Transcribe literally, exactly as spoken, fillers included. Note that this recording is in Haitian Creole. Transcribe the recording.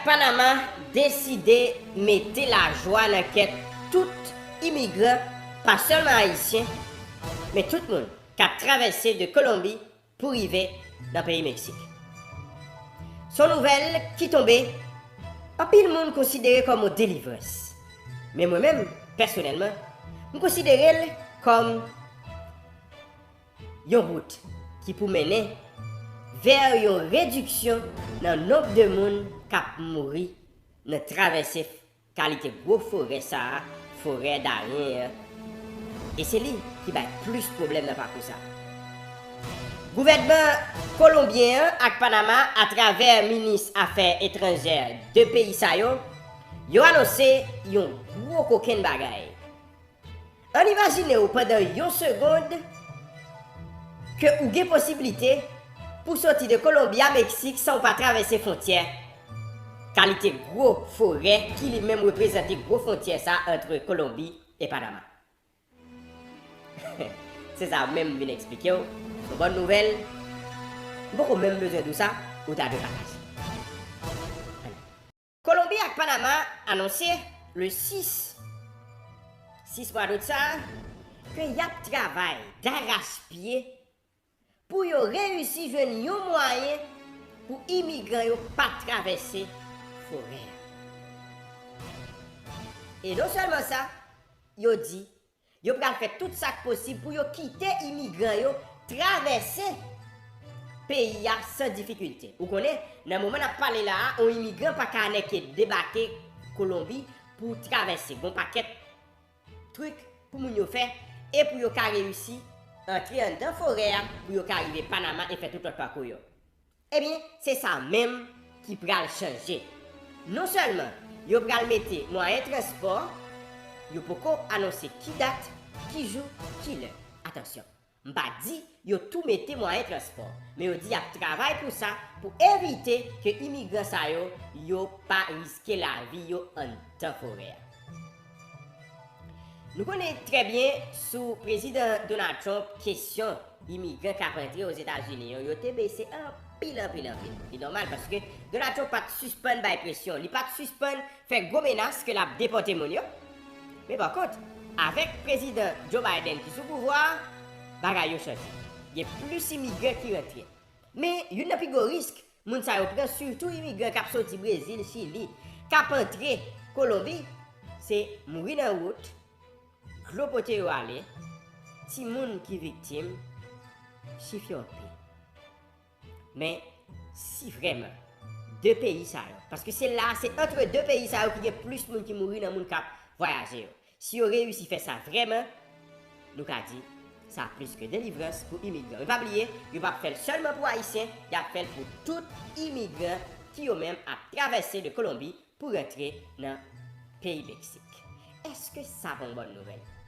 Panama deside mete lajwa nan kè tout imigran, pa sèlman ayisyen, men tout moun k ap travèse de Kolonbi pou rive nan peyi Meksik. Se yon nouvèl ki tonbe, anpil moun konsidere kòm yon delivrans. Men mwen menm, pèsonèlman, m konsidere l kòm yon wout ki pou mennen vè yon rediksyon nan nonb de moun k ap mouri nan travèse kalite gwo forè sa a, forè daryen an. E se li ki bay plis pwoblèm nan pakou sa a. Gouvènman kolonbyen an ak Panama, atravè minis afè etranjè de peyi sa yo, yo anonse yon gwo kokenn bagay. Ann imajine w pandan yon segond ke ou gen posiblite pou soti de Kolonbi a Meksik san w pa travèse fwontyè. Kalite gwo forè ki li menm reprezante gwo fwontyè sa ant Kolonbi e Panama. Se sa menm m vin eksplike w. Yon bòn nouvèl. M poko menm bezwen di w sa, ou ta dwe pataje. Kolonbi ak Panama anonse le sis, sis mwa dout sa a, ke y ap travay darachpye pou yo reyisi jwenn yon mwayen pou imigran yo pa travèse forè a. E non sèlman sa, yo di yo pral fè tout sa k posib pou yo kite imigran yo travèse peyi a san difikilte. Ou konnen, nan moman n ap pale la a, yon imigran pa ka nèke debake Kolonbi pou travèse. Gon pakèt trik pou moun yo fè e pou yo ka reyisi antre anndan forè a, pou yo ka rive Panama e fè tout lòt pakou yo. Ebyen, se sa menm ki pral chanje. Non sèlman yo pral mete mwayen transpò, yo poko anonse ki dat, ki jou, ki lè. Atansyon, m pa di yo tou mete mwayen transpò, men yo di y ap travay pou sa, pou evite ke imigran sa yo, yo pa riske lavi yo anndan forè a. Nou konnen trè byen sou Prezidan Donald Trump, kesyon imigran k ap antre Ozetazini yo, yo te bese anpil, anpil, anpil. Li nòmal paske Donald Trump pa t sispann bay presyon, li pa t sispann fè gwo menas ke l ap depòte moun yo. Men pa kont, avèk Prezidan Joe Biden ki sou pouvwa a, bagay yo chanje. Gen plis imigran ki rantre. Men youn nan pi gwo risk moun sa yo pran, sitou imigran k ap soti Brezil, Chili, k ap antre Kolonbi, se mouri nan wout, dlo pote yo ale, timoun ki viktim, chif yo anpil. Men, si vrèman de peyi sa yo, paske se la, se antre de peyi sa yo ki gen plis moun ki mouri nan moun k ap vwayaje yo. Si yo reyisi fè sa vrèman, nou ka di, sa plis ke delivrans pou imigran. Men pa bliye, yo p ap fè l sèlman pou Ayisyen, y ap fè l pou tout imigran ki yo menm ap travèse de Kolonbi pou rantre nan peyi Meksik. Èske sa pa yon bòn nouvèl?